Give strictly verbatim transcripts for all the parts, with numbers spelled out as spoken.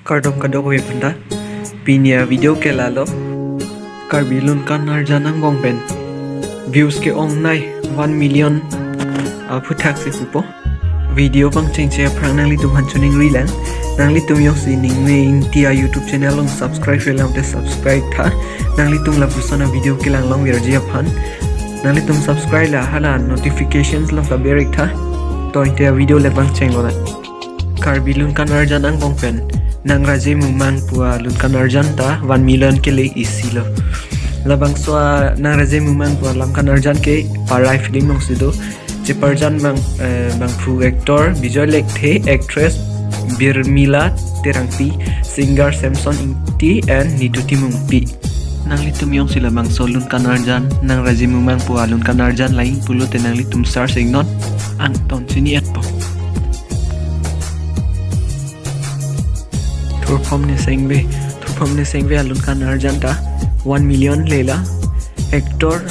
Kardom kadokave aphanta. Pini a-video ke lalo. Karbi Lun Kanarjan angbong pen views ke-ongnei one million aphuthaksi pupo. Video pangchengche aphrang nanglitum aphan choningri lang. Nanglitum jongsi Ningme Ingti a-YouTube channel along subscribe-le lang te subscribe tha. Nanglitum lapuson a-video kelang longverji aphan. Nanglitum subscribe la hala notifications along ta ber-ik tha. To ante a-video le pangchenglo lang. Karbi Lun Kanarjan angbong pen Nangraje Mumang pu a Lun Kanarjan ta one million kele isi lo. Labangso a Nangraje Mumang pu a Lun Kanarjan ke Parai film alongsi do. Cheparjan abang, eh, abangphu actor Bijoy Lekthe, actress Birmila Terangpi, singer Samson Ingti and Nitu Timungpi. Nanglitum jongsi labangso Lun Kanarjan, Nangraje Mumang pu a Lun Kanarjan lang pulote nanglitum search-iknon, angton chini-etpo. Thurphom Nisengve, Thurphom Nisengve a Lun Kanarjan ta one million lelo. Actor,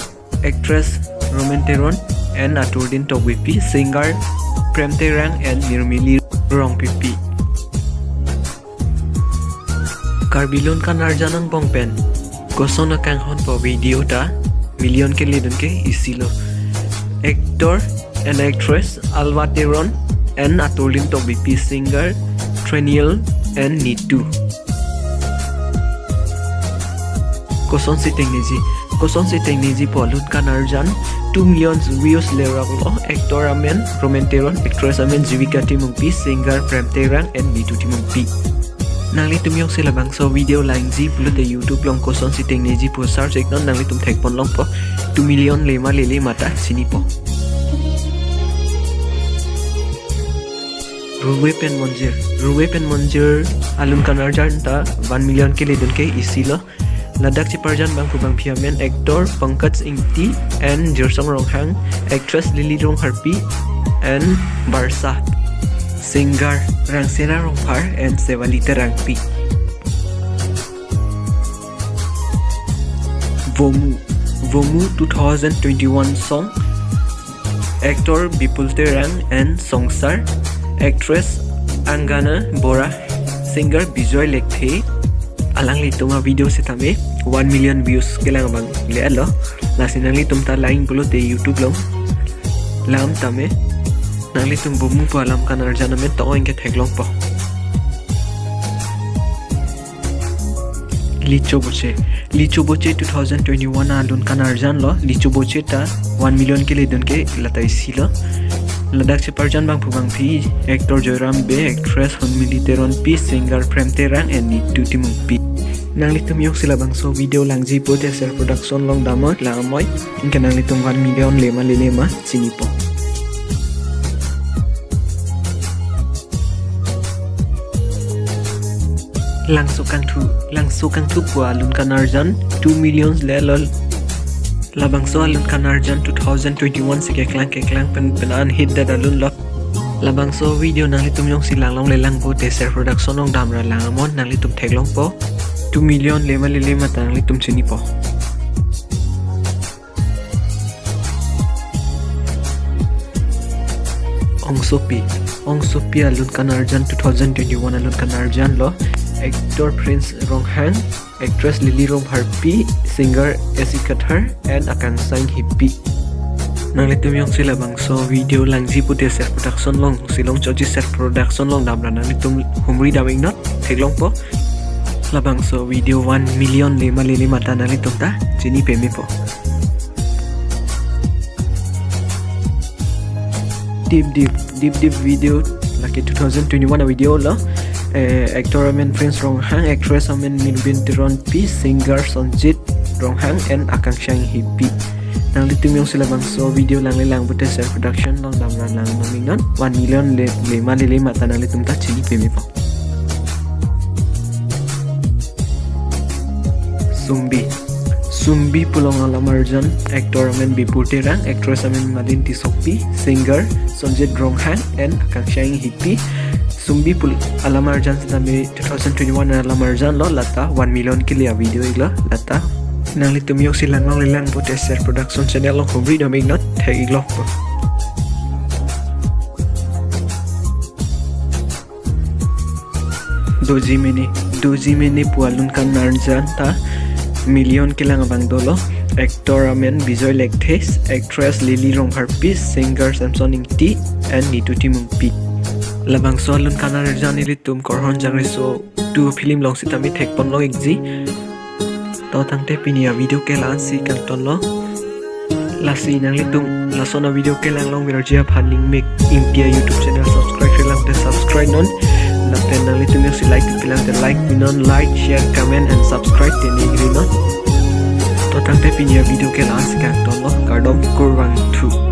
actress Roman Teron and Aturdin Tokbipi, singer Prem Terang and Nirmili Rongpipi. Karbi Lun Kanarjan angbong pen koson akanghon pu video ta million keledun ke isi lo. Actor and actress Alva Teron and Aturdin Tokbipi, singer Treniel and Nitu. Kosonsi tengneji, kosonsi tengneji pu a Lun Kanarjan two million views le roklo. Actor amen Roman Teron, actress amen Jivika Timungpi, singer Prem Terang and Nitu Timungpi. Nanglitum jongsi labangso video langji pulote YouTube along kosonsi tengneji pu search-iknon, nanglitum thekpon longpo. Two million lema lele mata chinipo. Ruve pen Monjir, Ruve pen Monjir a Lun Kanarjan ta one million keledun ke isi lo. Ladak cheparjan abangphu abangphi amen actor Pankaj Ingti and Jirsong Ronghang, actress Lily Rongharpi and Barsa, singer Rangsena Rongphar and Sevali Terangpi. Vomu, Vomu two thousand twenty-one song, actor Bipul Terang and Songsar, actress Angana Bora, singer Bijoy Lekthe. Alanglitum a video setame one million views kelang abang le-etlo. Lasi nanglitum ta lang pulote YouTube along lang tame. Nanglitum Vomu pu a Lun Kanarjan amen tong-ong ke theklongpo. Licho Boche, Licho Boche two thousand twenty-one a Lun Kanarjan lo. Licho Boche ta one million keledun ke lata isi lo. Ladak cheparjan abangphu abangphi, actor Joyram Bey, actress Hunmili Teronpi, singer Prem Terang and Nitu Timungpi. Nanglitum jongsi labangso video langji pulote Ser Production along damnon, lang-amoi. Anke nanglitum one million lema lele ma chinipo. Langso Kangthu, Langso Kangthu pu a Lun Kanarjan two million lelo. Labangso a Lun Kanarjan two thousand twenty-one si keklang keklang pen pen an hit det a Lun lo. Labangso video nanglitum jongsi lang longle lang pulote Ser Production along damra lang-amon, nanglitum theklongpo. Two million lema lele mata nanglitum chinipo. Ongsopi, Ongsopi a Lun Kanarjan two thousand twenty-one a Lun Kanarjan lo. Actor Prince Ronghang, actress Lily Rongpharpi, singer S C Kathar and Akangsha Inghipi. Nanglitum jongsi labangso video langji pulote Ser Production alongsi longchotji, Ser Production along damra nanglitum humri dam-iknon, theklongpo. Labangso video one million lema lele mata nanglitum ta chini pemepo. Deep Deep, Deep Deep video, lake two thousand twenty-one a video lo. Eh, actor amen Prince Ronghang, actress amen Mirbin Teronpi, singer Sonjit Ronghang and Akangsha Inghipi. Nanglitum jongsi labangso video langle lang pulote Ser Production along damra lang-iknon, one million le, lema lele mata nanglitum ta chini pemepo. Sumbi, Sumbi pu along alam arjan, actor amen Bipul Terang, actress amen Malin Tissopi, singer Sonjit Ronghang and Akangsha Inghipi. Sumbi pu alam arjan setame two thousand twenty-one alam arjan lo, lata one million kele a video-iklo lata. Nanglitum jongsi lang longle lang pulote Ser Production channel along humri dam-iknon, thek-iklo. Doji Mene, Doji Mene pu alun kanarjan ta million kelang abang dolo. Actor amen Bijoy Lekthe, actress Lily Rongpharpi, singer Samson Ingti and Nitu Timungpi. Labangso alun kanarjan ilitum Korhon Jangreso two film along sitame thekponlong ikji. To tangte pini avideo ke la-ansi kangtonlo. Lasi nanglitum lason avideo kelang longverji aphan ningmek Ingti a-YouTube channel subscribe-re lang te subscribe non. Lapen nanglitum jongsi like pipe lang te like pinon, like, share, comment and subscribe te ningri non. To tangte pini avideo ke la-ansi kangtonlo. Kardom, kurvangthu.